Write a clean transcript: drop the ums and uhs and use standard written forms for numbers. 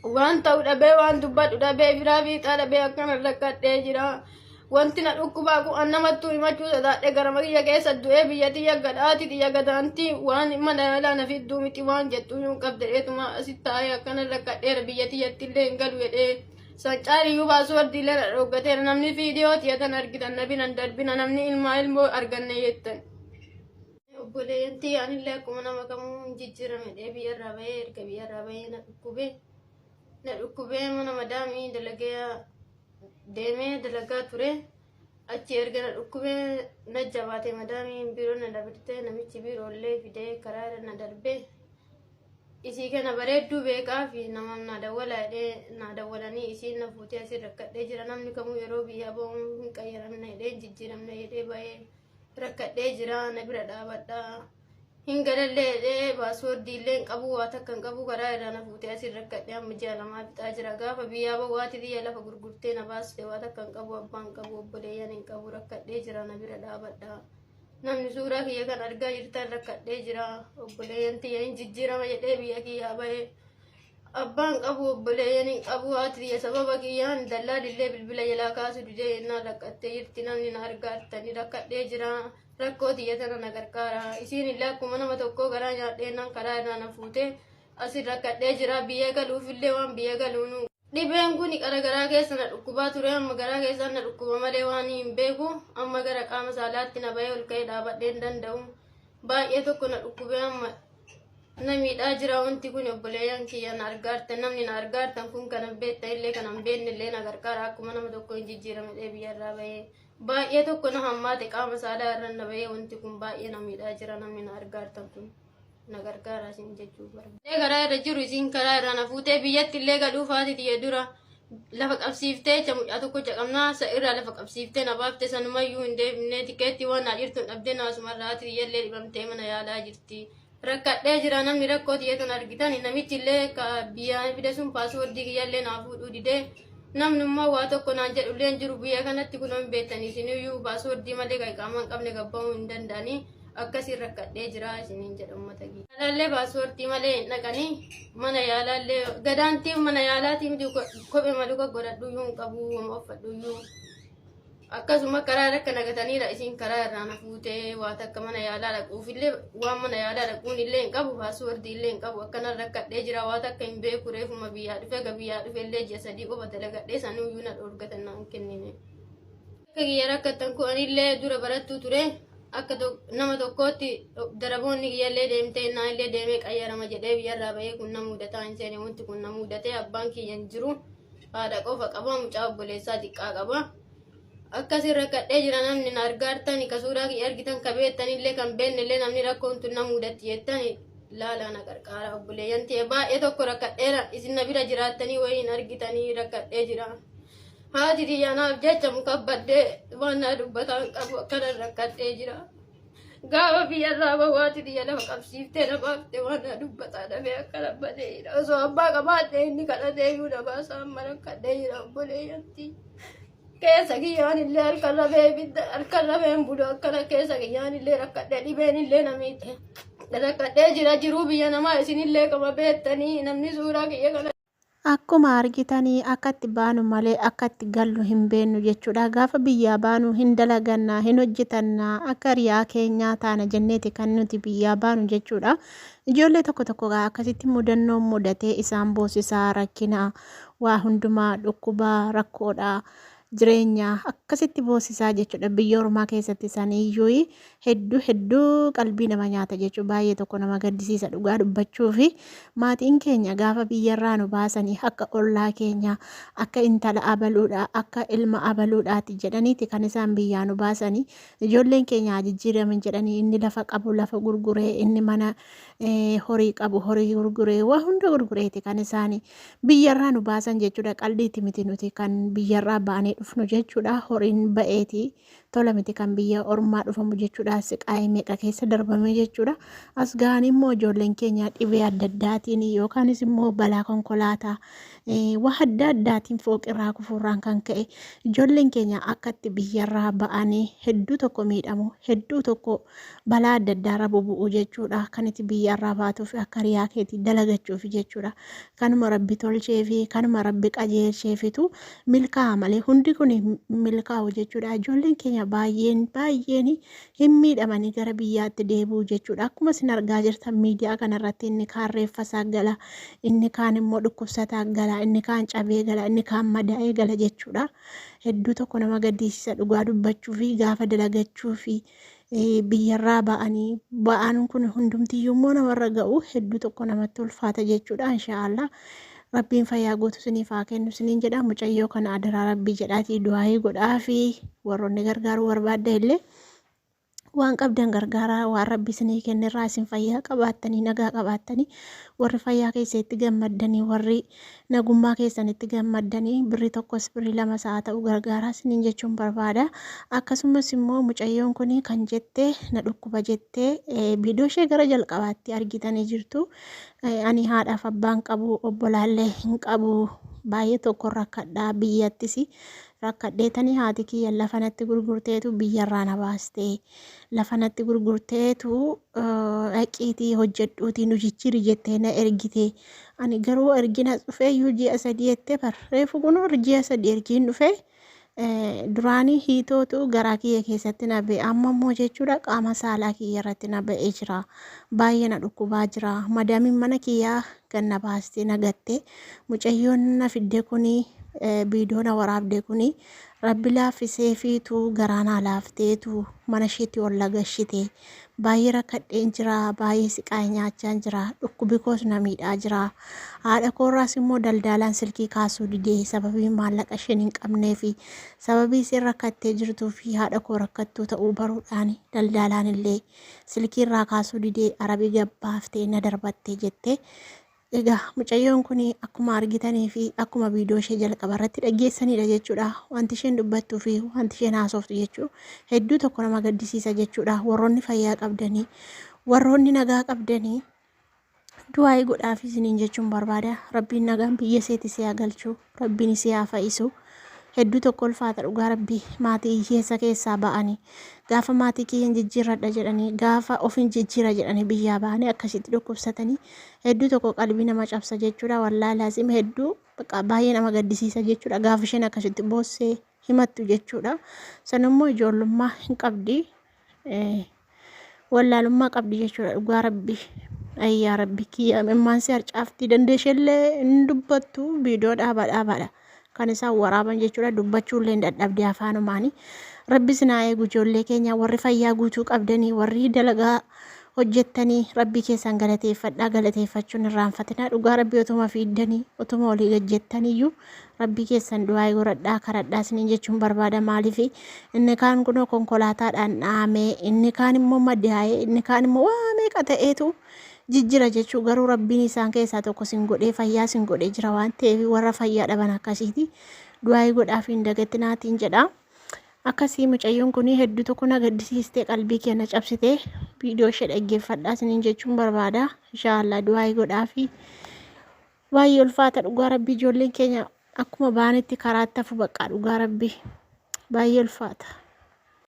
Waan ta'u dhabee waan dubbadhu dhabee firaa fiixaa dhabee akkana rakkadhee jira. Wanti na dhukkubaa kun an namattuu himachuu sodaadhe garama kiyya keessa du'ee biyya tiyya gadhaati tiyya gadaanti waan mana yaalaa na fidduu miti waan jettu hin qabde dheetuma asitti taa'ee akkana rakkadheera biyya tiyyatti illee hin galu jedhee. San caaliyyuu paaswoordii illee na dhoggateera namni viidiyoo tiyya tan argitan na biran darbina namni ilmaa ilmoo arganne jettan. Obboleeyyan tiyya anillee akkuma nama kamuu hin jijjiirame dhee biyyarraa bahee erga biyyarraa bahee na dhukkubee na dhukkubee mana madaamii dalagee deemee dalagaa ture achi erga na dhukkubee na jabaate madaamiin biiroo na dabarte namichi biiroollee fidee karaa irra na darbee isii kana bareedduu beekaa fi nama na dawwala jedhee na dawwalanii isiin na fuutee asii rakkadhee jira namni kamuu yeroo biyyaa bahu hin qayyaramne jedhee hin jijjiiramne jedhee bahee rakkadhee jira na bira dhaabadha hin galallee jedhee paaswoordii illee hin qabu waa takka hin qabu karaa irraa na fuutee asiin rakkadhee amma ji'a lamaa fixaa jira gaafa biyyaa bahu haati tiyya lafa gurgurtee na baaste waa takka hin qabu abbaa hin qabu obboleeyyan hin qabu rakkadhee jira na bira dhaabadha namni suuraa kiyya kan argaa jirtan rakkadhee jira obboleeyyan tiyya hin jijjiirama jedhee biyya kiyyaa bahee Abbaan qabu obboleeyyan hin qabu haati tiyya sababa kiyyaan dallaalillee bilbila jalaa kaasu didee yennaan rakkattee jirti namni na argaartani rakkadhee jira rakkoo tiyya tana na gargaara isiin illee akkuma nama tokkoo garaa nyaadhee yennaan karaa irraa na fuutee asin rakkadhee jira biyya galuufillee waan biyya galuunu dhibeen kun qara garaa keessa na dhukkubaa ture amma garaa keessaan na dhukkuba malee waan hin beeku amma gara qaama saalaatti na bahee ol ka'ee dhaabadhee hin danda'u baay'ee tokko na dhukkubee amma na miidhaa jira wanti kun obboleeyyan kiyya na argaartan namni na argaartan kun kana beektan illee kana hin beekne illee na gargaara akkuma nama tokko hin jijjiirame dhee biyya irraa bahee baay'ee tokko na hammaate qaama saalaa irra na bahee wanti kun baay'ee na miidhaa jira namni na argaartan kun na gargaara isin jechuu barbaada. Karaa irra jiru isin karaa irraa na fuutee biyyatti illee galuuf haati tiyya dura lafa qabsiiftee jecha mucaa tokko caqabnaa isa irraa lafa qabsiiftee na baafte sanumayyuu hin deebinee tikeetti waan naa jirtu hin dhabdee naasumarraa haati tiyyallee dhibamtee mana yaalaa jirti. Rakkadhee jira namni rakkoo tiyya tan argitan namichi illee ka biyyaa fide sun paaswoordii kiyyallee naa fuudhuu didee namnummaa waa tokko naan jedhullee hin jiru biyya kanatti kunoo hin beektanii isiniyyuu paaswoordii malee kan iqaamaa hin qabne gabbahuu hin danda'anii. Akkasiin rakkadhee jira isiniin jedha uummata kiyya. Yaalaallee paaspoortii malee hin dhaqanii mana yaalaallee gadaantii mana yaalaatii miti kophee maluka godhadhuyyuu hin qabu wama uffadhuyyuu. Akkasuma karaa irra akka nagataniira isiin karaa irraa na fuutee waa takka mana yaalaa dhaquufillee waan mana yaalaa dhaquun illee hin qabu paaspoortii illee hin qabu akkana rakkadhee jira waa takka hin beeku reefuma biyyaa dhufe ga biyyaa dhufe illee ji'a 3 qofa dalagadhee sanuyyuu na dhoorgatan naan kennine. Akka kiyya rakkattan kun anillee dura barattuu ture akka nama tokkootti daraboonni kiyyallee deemtee innaan illee deemee qayyarama jedhee biyyarraa bahee kun na mudataa hin seene wanti kun na mudatee abbaan kiyya hin jiru haadha qofa qaba mucaa obboleessaa xiqqaa qaba. Akkasiin rakkadhee jira namni na argaartani ka suuraa kiyya argitan ka beektanillee kan beeknellee namni rakkoon tun na mudatti jettani laalaa na qarqaara obboleeyyan tiyya baay'ee tokko rakkadheera isin na bira jiraattanii wayii hin argitanii rakkadhee jira. Haati tiyya anaaf jecha muka baddee waan na dubbataa hin qabu akkana rakkadhee jira. Gaafa biyyarraa bahu haati tiyya lafa qabsiiftee na baaftee waan na dubbataa dhabee akkana badee jira. Osoo abbaa qabaadhee inni kadhatee iyyuu na baasa amma rakkadhee jira obboleeyyanti. Keessa kiyyaan illee halkan rafee ibidda halkan rafee hin bulu akkana keessa kiyyaan illee rakkadhee dhibeen illee na miidhe. Rakkadhee jira jiruu biyya namaa isinillee qaba beektanii namni suuraa kiyya kana. Akkuma argitani akka itti baanu malee akka itti gallu hin beennu jechuudha. Gaafa biyyaa baanu hin dalaganna, hin hojjetanna, akka hiriyaa keenyaa taana jenneeti kan nuti biyyaa baanu jechuudha. Ijoollee tokko tokko gaa akkasitti mudannoon mudatee isaan boosisaa rakkina waa hundumaa dhukkuba rakkoodha jireenya akkasitti boosisaa jechuudha. Biyya ormaa keessatti isaan iyyuu hedduu hedduu qalbii nama nyaata jechuun baay'ee tokko nama gaddisiisa dhugaa dubbachuufi maatiin keenya gaafa biyyarraa nu baasanii akka ollaa keenya akka intala abaluudha akka ilma abaluudhaati jedhaniiti kan isaan biyyaa nu baasanii ijoolleen keenya haa jijjiiraman jedhanii inni lafa qabu lafa gurguree inni mana horii qabu horii gurguree waa hunda gurgureeti kan isaanii biyyarraa nu baasan jechuudha qaldiiti miti nuti kan biyyarraa baanee dhufnu jechuudha horiin ba'eeti. Tola miti kan biyya ormaa dhufamu jechuudha. Siqaayii meeqa keessa darbame jechuudha. As ga'anii immoo ijoolleen keenya dhibee adda addaatiin yookaanis immoo balaa konkolaataa waa adda addaatiin fooqirraa kufuurraan kan ka'e ijoolleen keenya akkatti biyyarraa ba'anii hedduu tokko miidhamu, hedduu tokko balaa adda addaarra bubu'u jechuudha. Kan itti biyyarraa baatuuf akka riyaa keetii dalagachuuf jechuudha. Kanuma Rabbi tolchee fi kanuma Rabbi qajeelcheefitu milkaa'a malee hundi kun milkaa'u jechuudha. Ijoolleen keenya baay'een baay'een hin miidhamanii gara biyyaatti deebi'u jechuudha. Akkuma isin argaa jirtan miidiyaa kanarratti inni kaan reeffa isaa gala, inni kaan immoo dhukkubsataa gala, inni kaan cabee gala, inni kaan madaa'ee gala jechuudha. Hedduu tokko nama gaddisiisa dhugaa dubbachuu fi gaafa dalagachuu fi biyyarraa ba'anii ba'aan kun hundumtiyyuu immoo namarra ga'u hedduu tokko namatti ulfaata jechuudha. Inshaallah Rabbiin fayyaa guutuu isiniif haa kennu isiniin jedha. Mucayyoo kana adaraa Rabbii jedhaatii du'aayii godhaa fi warroonni gargaaruu barbaadda illee waan qabdan gargaaraa, waan Rabbi isinii kennerraa isin fayyaa qabaattanii nagaa qabaattanii, warri fayyaa keessa itti gammaddanii, warri nagummaa keessan itti gammaddanii birri tokkos birri lamas haa ta'u gargaaraa isiniin jechuun barbaada. Akkasumas immoo mucayyoon kun kan jette na dhukkuba jettee viidiyoo ishee gara jalqabaatti argitanii jirtu. Ani haadhaaf abbaan qabu, obbolaallee hin qabu, baay'ee tokko rakkadhaa, biyyattis rakkadheetanii haati kiyya lafa natti gurgurteetu biyyarraa na baaste. Lafa natti gurgurteetu dhaqiitii hojjedhuutii nu jijjiiri jettee na ergite. Ani garuu ergina dhufee iyyuu ji'a 3 jettee bar reefu kunoo ji'a 3 ergiin dhufee duraanii hiitootu garaa kiyya keessatti na ba'e, amma immoo jechuudha qaama saalaa kiyya irratti na ba'ee jira. Baay'ee na dhukkubaa jira. Madaamiin mana kiyyaa kan na baastee na gatte, mucayyoon na fidde kuni, viidiyoo na waraabde kuni, Rabbi laaffisee fiitu garaa naa laafteetu mana isheetti ol lagashite. Baay'ee rakkadheen jira, baay'ee siqaa'ee nyaachaan jira, dhukkubi koos na miidhaa jira. Haadha koorraas immoo daldaalaan silkii kaasuu didee sababii maallaqa isheen hin qabnee fi sababii isheen rakkattee jirtuu fi haadha koo rakkattuu ta'uu baruudhaan daldaalaan illee silkii irraa kaasuu didee arabii gabbaaftee na darbatte jette. Egaa mucayyoon kun akkuma argitanii fi akkuma viidiyoo ishee jalqaba irratti dhaggeessanidha jechuudha. Wanti isheen dubbattuu fi wanti isheen haasoftu jechuudha. Hedduu tokko nama gaddisiisa jechuudha. Warroonni fayyaa qabdanii, warroonni nagaa qabdanii du'aa'ii godhaaf isiniin jechuun barbaada. Rabbiin nagaan biyya isheetti si haa galchu. Rabbiin isii haa fayisu. Hedduu tokko ulfaata dhugaa Rabbii, maatii hiyyeessa keessaa ba'anii gaafa maatii kiyyan jijjiirradha jedhanii, gaafa ofin jijjiira jedhanii biyyaa ba'anii akkasitti dhukkubsatanii hedduu tokko qalbii nama cabsa jechuudha. Wallaahi laazim hedduu baay'ee nama gaddisiisa jechuudha gaafa isheen akkasitti boossee himattu jechuudha. Sanummoo ijoollummaa hin qabdi. Wallaalummaa qabdi jechuudha dhugaa Rabbi. Ayyaa Rabbi kiyya, imimmaan si harcaafti, dandeesheellee hin dubbattu, viidiyoo dhaabaa dhaabaadha kan isaan waraaban jechuudha, dubbachuullee hin dadhabde afaanumaani. Rabbi isin haa eegu ijoollee keenya, warri fayyaa guutuu qabdanii, warri dalagaa hojjettanii Rabbii keessan galateeffadhaa, galateeffachuun irraanfatinaa dhugaa Rabbi. Otuma fiiddanii otuma olii gajjettaniyyuu Rabbii keessan du'aa'ii godhadhaa, kadhadhaa isiniin jechuun barbaada. Maaliif inni kaan kunoo konkolaataadhaan dhahamee, inni kaan immoo madaa'ee, inni kaan immoo waa meeqa ta'eetu jijjira jechuu, garuu Rabbiin isaan keessaa tokko sin godhee fayyaa sin godhee jira waan ta'eef warra fayyaa dhaban akkasiiti du'aa'ii godhaaf hin dagatinaatiin jedha. Akkasii mucayyoon kun hedduu tokko na gaddisiistee, qalbii kee na cabsitee, viidiyoo ishee dhaggeeffadhaa isiniin jechuun barbaada. Inshaallah du'aa'ii godhaafi. Baay'ee ulfaata dhugaa Rabbii, ijoolleen keenya akkuma baanitti karaatti hafu baqqaa, dhugaa Rabbii baay'ee ulfaata.